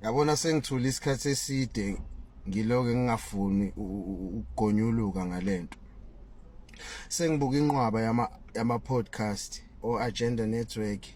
Yabona, sengithula isikhathi eside, ngiloke ngingafuni ukugonyuluka ngalento. Sengibuka inqwaba yama podcast o Agenda Network,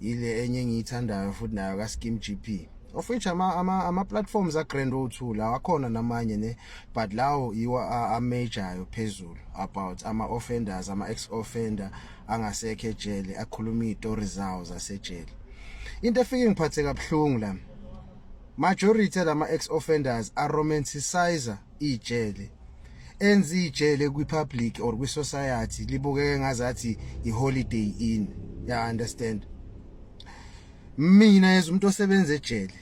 ile enye engiyithandayo futhi nayo ka Skim GP, of which ama platforms a grand O2 lawa akhona namanye ne, but lawo yiwa a major phezulu about ama offenders, ama ex offender angasekho ejele, akhuluma izitori zawo zasejele. Into efike ngiphathe kabuhlungu la, majority lama ex offenders a romanticize ijele, enza ijele kwi public or kwi society libukeke ngazathi i Holiday Inn, ya understand? Mina as umuntu osebenza ejele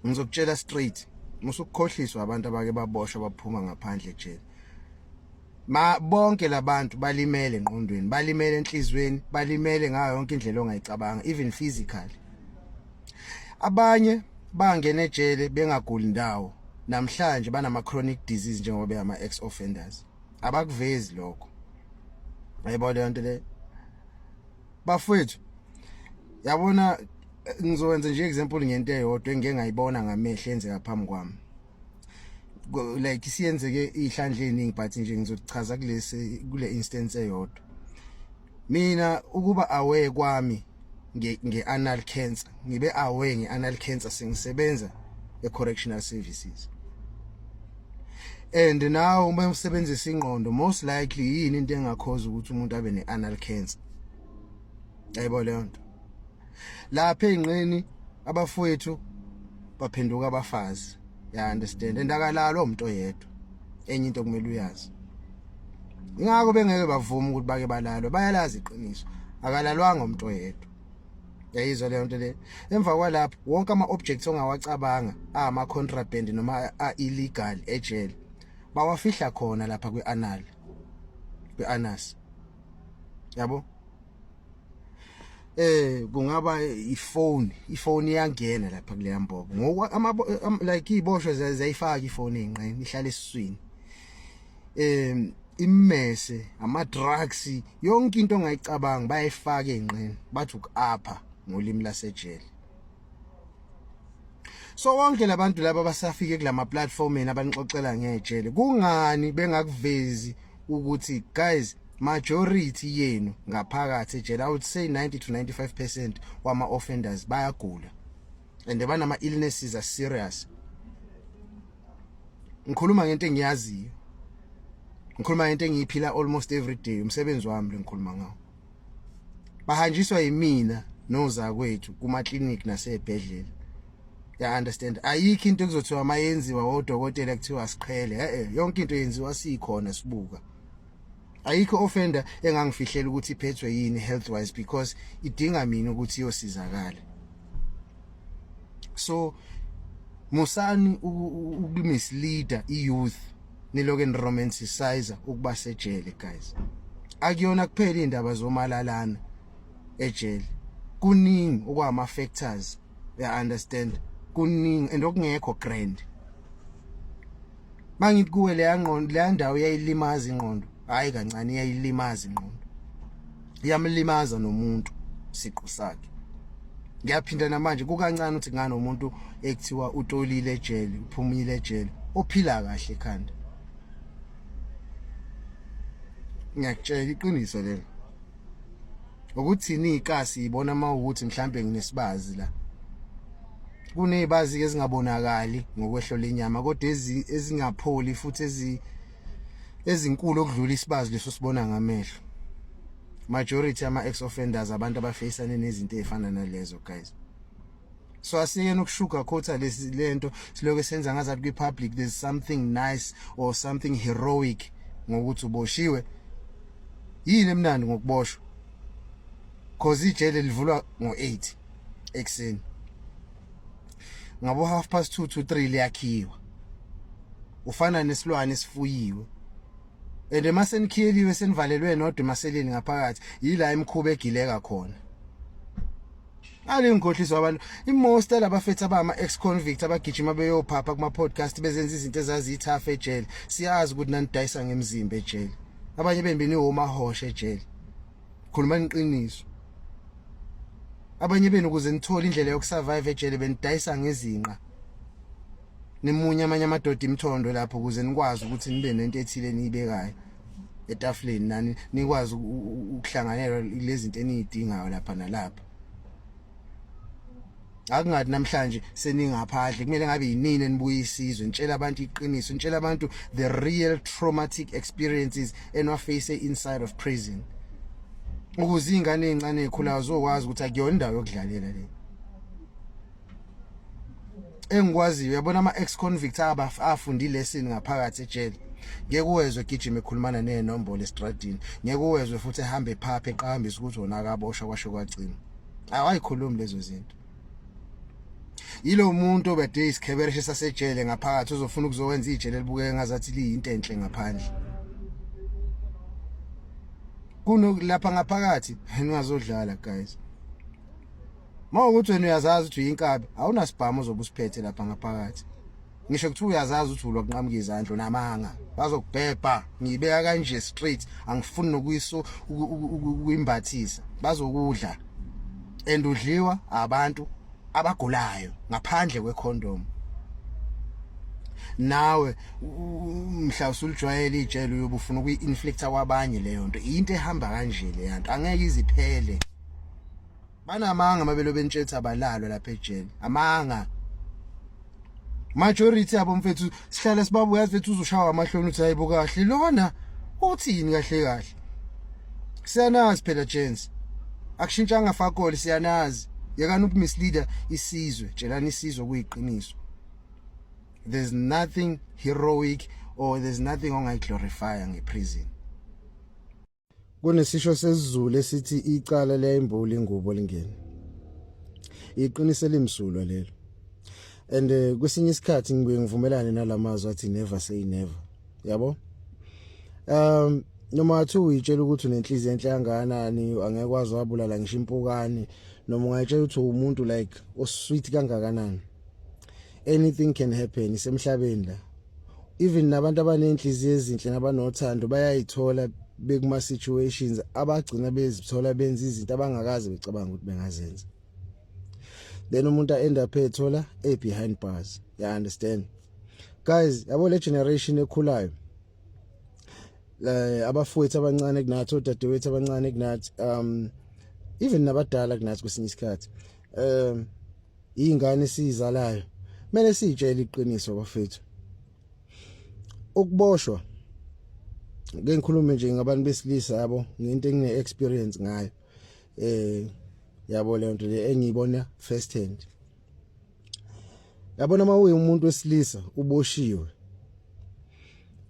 ngizokutshela straight, musukukhohliswa abantu abake baboshwa baphuma ngaphandle ejele. Ma bonke labantu balimele engqondweni, balimele enhlizweni, balimele ngayo yonke indlela ongayicabanga, even physically. Abanye bangena ejele bengaguli ndawo, namhlanje banama chronic disease njengoba beyama ex offenders. Abakuvezi lokho, ayibona leyo nto le, bafowethu. Yabona, ngizowenza nje example ngento eyodwa engike ngayibona ngamehlo enzeka phambi kwami. Like siyenzeke ihlandla eningi, but nje ngizochaza kulesi kule instance eyodwa. Mina ukuba aware kwami nge-anal cancer, ngibe aware nge-anal cancer sengisebenza e-correctional services. And now uma usebenzisa ingqondo, most likely yini into engakhoza ukuthi umuntu abe ne-anal cancer? Yayibona leyo nto lapha ey'nqeni, abafowethu baphenduka abafazi, ya understand? And akalalwa umuntu oyedwa. Enye into kumele uyazi, ingakho bengeke bavume ukuthi bake balalwe, bayalazi iqiniso, akalalwanga umuntu oyedwa. Yayizwa leyo nto le. Emva kwalapho, wonke ama-objects ongawacabanga ama-contraband noma a-illegal ejele bawafihla khona lapha kwi-anal, kwi-anus, yabo. Kungaba ifone, ifone iyangena lapha kuleya mbobo ngoku ama like iziboshwa ziyayifaka ifone ey'nqeni, ihlala esiswini. Immese, ama drugs, yonke into ongayicabanga bayayifaka ey'nqeni, bathi uku-apha ngolimi lasejele. So wonke labantu laba basafike kulama platformeni abanixoxela ngejele, kungani bengakuvezi ukuthi guys, majority yenu ngaphakathi ejele, I would say 90 to 95% wama offenders bayagula and banama illnesses are serious? Ngikhuluma ngento engiyaziyo, ngikhuluma ngento engiyiphila almost every day, umsebenzi wami lengikhuluma ngawo. Bahanjiswa yimina nozakwethu kuma clinic nasebhedlela, ya understand? Ayikho into ekuzothiwa mayenziwa odokotela kuthiwa siqhele. Eh, yonke into yenziwa sikhona sibuka. Ayikho offender engangifihlela ukuthi iphethwe yini health wise, because idinga mina ukuthi iyosizakala. So musani ukumisleada iyouth, niloke niromanticize ukuba sejele. Guys, akuyona kuphela indaba zomalalana ejele, kuningi okwama factors, ya understand? Kuningi and okungekho grand. Mangithi kuwe, leya ngqondo, leya ndawo iyayilimaza ingqondo, hayi kancane, iyayilimaza ingqondo, iyamlimaza nomuntu siqu sakhe. Ngiyaphinda namanje, kukancane ukuthi nganomuntu ekuthiwa utolile ejele, uphumile ejele, ophila kahle ekhanda. Ngiyakutshela iqiniso lelo. Ukuthini ikasi ibona mawukuthi mhlambe nginesibazi la, kunezibazi ezingabonakali ngokwehlo lenyama, kodwa ezingapholi futhi ezinkulu okudlula isibazi leso sibona ngamehlo. Majority ama ex offenders abantu abafacane nezinto ezifana nalezo, guys. So asiyena ukusugarcoata lesi lento, siloke senza ngazathi kwi public there's something nice or something heroic ngokuthi uboshiwe. Yini emnandi ngokuboshwa? 'Cause ijele livulwa ngo8 ekseni, ngabo half past 2 to 3 liyakhiwa. Ufana nesilwane esifuyiwe, and emasenikhiyeliwe, senivalelwe nodwa emaseleni ngaphakathi, yila imkhuba egileka khona. Alingikhohliswa abantu, imost labafethu abama ex convict abagijima beyophapha kuma podcast bezenza izinto ezaziyithafa ejele. Siyazi ukuthi nanidayisa ngemzimba ejele, abanye bembi niwomahosha ejele. Khuluma iqiniso. Abanye benu ukuze nithole indlela yokusurvive ejele benidayisa ngezinqa. Nimunye amanye amadoda imithondo lapho ukuze nikwazi ukuthi nibe nento ethile eniyibekayo etafuleni nani nikwazi ukuhlanganelwa lezi zinto eniyidingayo lapha nalapha. Akungathi namhlanje seningaphandle kumele ngabe yinini enibuya isizwe nitshela abantu iqiniso nitshela abantu the real traumatic experiences eniwaface inside of prison ukuze izingane ezincane ezikhulayo zokwazi ukuthi akuyona indawo yokudlalela le engikwaziyo uyabona ama ex convicts abafunda ilesson ngaphakathi ejele ngeke uwezwe gijima ekhulumana nenombolo estradini ngeke uwezwe futhi ehambe ephapha eqhakambisa ukuthi wona akaboshwa kwasho kwacima awayikhulumi lezo zinto yilo muntu obede isikhebereshe sasejele ngaphakathi uzofuna ukuzowenza ijele elibukeke ngazathi liyinto enhle ngaphandle kuno lapha ngaphakathi ningazodlala guys mawukuthi wena uyazazi ukuthi uyinkabi awunasibhamu ozobe usiphethe lapha ngaphakathi ngisho kuthiwa uyazazi ukuthi ulwa kunqamuka izandla unamanga bazokubhebha ngiyibeka kanje straight angifuni nokuyiso ukuyimbathisa bazokudla and udliwa abantu abagulayo ngaphandle kwecondom nawe mhla usulijwayele ijele uyobe ufuna ukuyi-inflicta kwabanye leyo nto into ehamba kanje leya nto angeke iziphele banamanga mabelo bentshetha abalalwa lapha ejele amanga majority yabo mfethu sihlala sibabuya mfethu uzoshawa amahloni uthi hayibo kahle lona uthini kahle kahle siyanazi phela gents akushintshanga fakoli siyanazi yekani ukumisleader isizwe tshelani isizwe kuyiqiniso there's nothing heroic or there's nothing ongayiglorifya ngeprison Kunesisho sesiZulu esithi icala liyayimbula ingubo lingene. Iqiniso elimsulwa lelo. And eh, kwesinye isikhathi ngibuye ngivumelane nalamazwi athi never say never. Yabo? Um noma wathi uyitshela ukuthi unenhliziyo enhle kangakanani angeke wazi wabulala ngisho impukane noma ungayitshela ukuthi umuntu like osweet kangakanani anything can happen isemhlabeni la even nabantu abanenhliziyo ezinhle nabanothando bayayithola bekuma situations abagcina bezithola benza izinto abangakaze becabanga ukuthi bengazenza then umuntu end up ethola e behind bars you understand guys yabo le generation ekhulayo eh abafowethu abancane kunathi odadewethu abancane kunathi um even nabadala kunathi kwesinye isikhathi um Ingane esiyizalayo kumele siyitshele iqiniso bafethu. Ukuboshwa ke ngikhulume nje ngabantu besilisa yabo ngento engine experience ngayo. Eh yabo le nto le engiyibona first hand. Yabona uma uwumuntu wesilisa uboshiwe.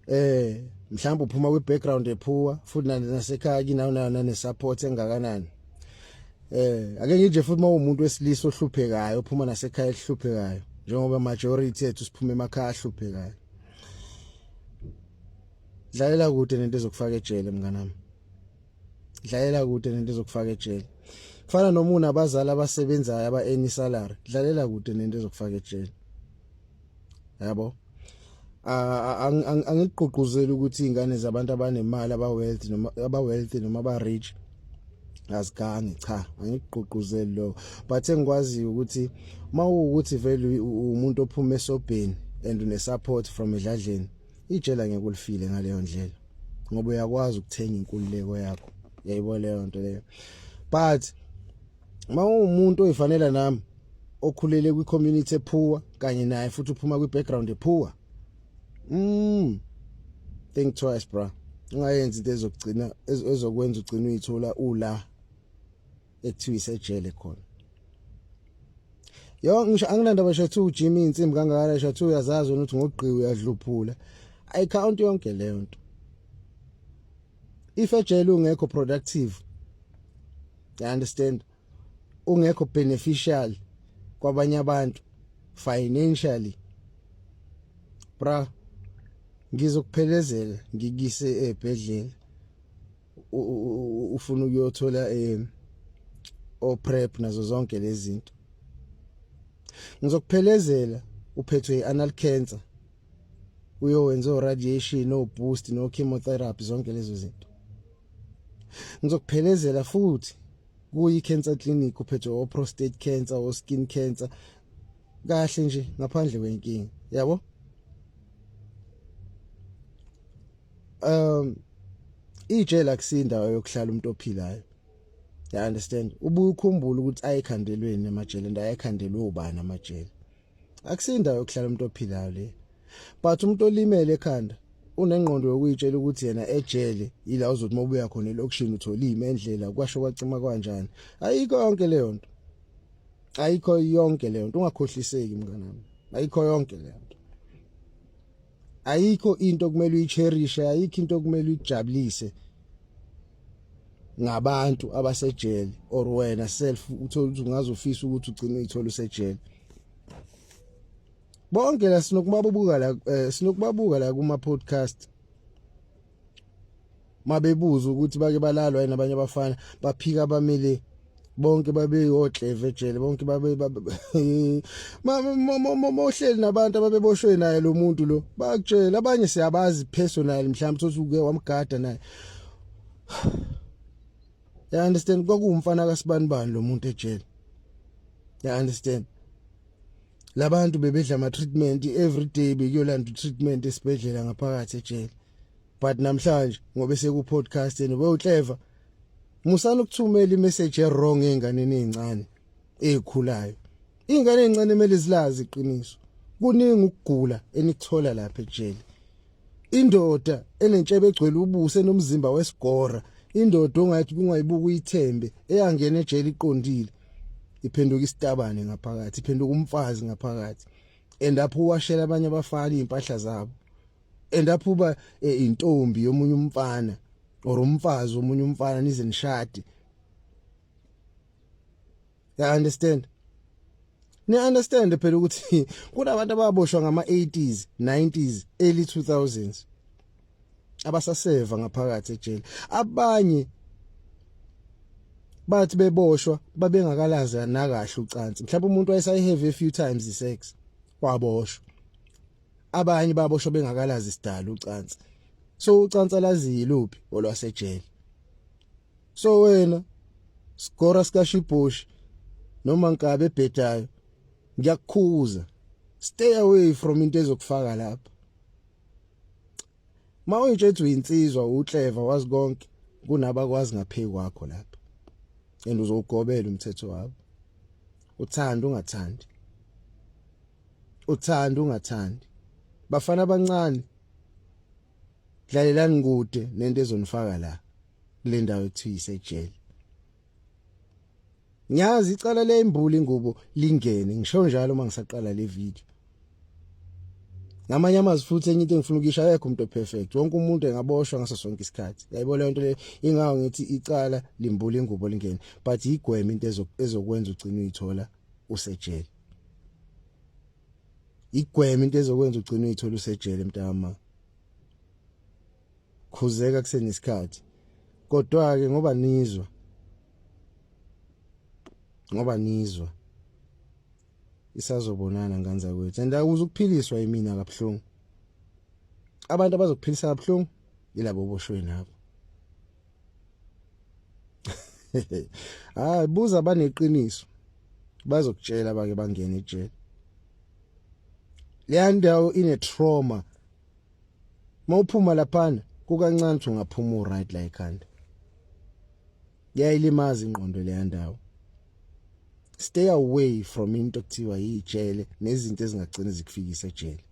Eh mhlawumbe uphuma kwi background epoor futhi nasekhaya kinawo nane support engakanani. Eh ake ngije futhi mawumuntu wesilisa ohluphekayo ophuma nasekhaya elihluphekayo njengoba majority yethu siphuma emakhaya ahluphekayo. Dlalela kude nento ezokufaka ejele mnganami. Dlalela kude nento ezokufaka ejele. Kufana noma unabazali abasebenzayo aba earn salary, dlalela kude nento ezokufaka ejele. Yabo? Angigqugquzeli ukuthi izingane zabantu abanemali aba wealth noma aba wealthy noma aba rich azigangi cha angigqugquzeli lo but engikwaziyo ukuthi mawukuthi vele umuntu ophuma esobheni and une support from edladleni ijela ngeke ulifile ngaleyo ndlela ngoba uyakwazi ukuthenga inkululeko yakho yayibona leyo nto leyo but mawumuntu oyifanela nami okhulele kwi community epoor kanye naye futhi uphuma kwi background epoor think twice bra ungayenzi into ezokugcina ezokwenza ugcina uyithola ula ekuthiwa isejele khona yo ngisho anginandaba shathu ujimi insimbi kangakanani shathu uyazazi wena ukuthi ngogqiwe uyadluphula ayikhawunti yonke leyo nto if ejele ungekho productive you understand ungekho beneficial kwabanye abantu financially bra ngizokuphelezela ngikise ebhedlela ufuna ukuyothola eh o prep nazo zonke lezi zinto ngizokuphelezela uphethwe i-anal cancer uyowenza o radiation o boost no chemotherapy zonke lezo zinto ngizokuphelezela futhi Kuyi cancer clinic uphethwe o prostate cancer o skin cancer kahle nje ngaphandle kwenkinga yabo. Ijele akusindawo yokuhlala umuntu ophilayo. You understand? Ubuye ukhumbule ukuthi ayikhandelweni amajele and ayikhandelwe ubani amajele. Akusindawo yokuhlala umuntu ophilayo le. But umuntu olimele ekhanda unengqondo yokuyitshela ukuthi yena ejele ila uzothi mawubuya khona elokishini uthola imendlela kwasho kwacima kanjani. Ayikho yonke leyo nto. Ayikho yonke leyo nto, ungakhohliseki mnganami. Ayikho yonke leyo nto. Ayikho into okumele uyicherishe, ayikho into okumele uyijabulise ngabantu abasejele or wena self uthola ukuthi ungazofisa ukuthi ugcine uyithola usejele. Bonke la sinokubabuka la sinokubabuka la kuma podcast mabebuza ukuthi bake balalwa yini abanye abafana, baphika bamile bonke, babeyohleve ejele bonke, babe mohleli nabantu ababeboshwe naye lo muntu lo, bakutshela. Abanye siyabazi personal, mhlawumbe uthi uke wamgada naye, you understand? Kwakuwumfana kaSibanibani lo muntu ejele, you understand? Labantu bebedla ama treatment every day, bekuyolanda treatment esibhedlela ngaphakathi ejele. But namhlanje ngoba seku podcast yena bewuhleva, musana ukuthumela imessage ewrong einganeni ezincane ezikhulayo. Ingane ezincane emele zilazi iqiniso. Kuningi ukugula enikuthola lapha ejele. Indoda enentshebe egcwele ubuso, enomzimba wesigora, indoda ongathi kungayibuka uyithembe, eyangena ejele iqondile, iphenduka isitabane ngaphakathi, iphenduka umfazi ngaphakathi, and apho uwashela abanye abafana impahla zabo, and apho uba intombi yomunye umfana or umfazi womunye umfana nize nishade, you understand? Ni understand phela ukuthi kunabantu ababoshwa ngama 80s, 90s, early 2000s abasaseva ngaphakathi ejele. Abanye bathi beboshwa babengakalazi nakahle ucansi, mhlawumbe umuntu wayesayi-have a few times isex, waboshwa. Abanye baboshwa bengakalazi isidalo ucansi. So ucansi alazi yiluphi olwasejele? So wena sigora sikashibhoshi noma nkabe ebhedayo, ngiyakukhuza, stay away from into ezokufaka lapha. Mawuyitshethu uyinsizwa, uclever, wazi konke, kunabakwazi ngapheki kwakho lapha and uzowugobela umthetho wabo, uthanda ungathandi, uthanda ungathandi. Bafana abancane, dlalelani kude nento ezonifaka la kule ndawo ekuthiwa isejele. Ngiyazi icala leyimbula ingubo lingene, ngisho njalo uma ngisaqala le video. Ngamanye amazwi futhi, enye into engifuna ukuyisho, akekho umuntu operfect, wonke umuntu engaboshwa ngaso sonke isikhathi, yayibona lento le. Ingawo ngithi icala limbula ingubo lingene, but igweme into ezokwenza ugcine uyithola usejele. Igweme into ezokwenza ugcine uyithola usejele, mntama. Khuzeka kusenesikhathi. Kodwa ke ngoba nizwa isazobonana nganza kwethu and akuze ukuphiliswa yimina kabuhlungu. Abantu abazokuphilisa kabuhlungu yilabo boshwe nabo. Hayi, buza baneqiniso, bazokutshela bake bangena ejele. Leya ndawo ine trauma. Mawuphuma laphana kukancane ukuthi ungaphuma uright la ekhanda, yayilimaza ingqondo leya ndawo. Stay away from into ekuthiwa yijele nezinto ezingagcina zikufikisa ejele.